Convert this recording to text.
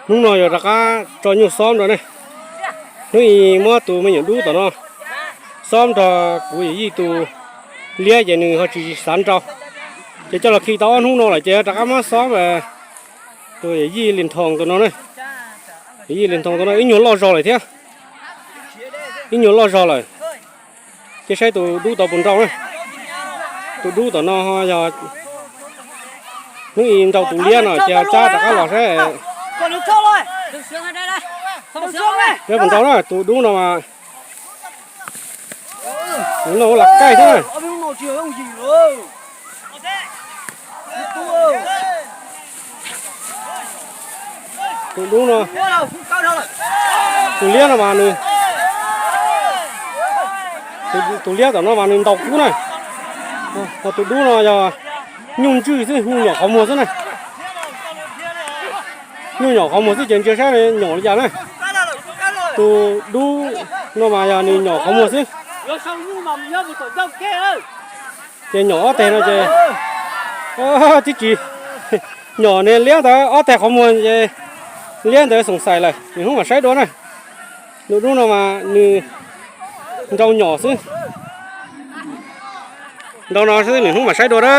Hnub no yog rov qab tso nyuj xob nrog ne. Hnub ib muab tus me nyuam dub tom no xob nrog kuv yawm yij tus liab ces nws ho tsis xav nrau, ces coj los khi tau ob hnub no lawm ces rov qab muab xob tus yawm yij Lis Nthoo tus no ne. Yawm yij Lis Nthoo tus no ib nyuag loj zog lawm thiab, ib nyuag loj zog lawm. Ces saib tus dub tau puas nrau na. Tus dub tom no yog hnub ib nrau tus liab no ces ho cab rov qab los saib. Saib puas nrau na, tus dub no mas nws noj ua lam kaij thiab na. Tus dub no, tus liab no mas nws, tus liab tom no mas nws ntaus kub na. Ho tus dub no yog nyuj ntswj xwb, nyuj nyom qhov muag xwb na. Nyuj nyom qhov muag xwb ces ntsia saib nyom li cas na. Tus dub no mas yog nws nyom qhov muag xwb. Ces nyom ob teg no ces tib tsis nyom nws liab ntawd ob teg qhov muag ces liab ntawd xoom xais lawm, nws hnub mam saib dua na. Tus dub no mas nws nrau nyom xwb, nrau no xwb nws hnub mam saib dua na.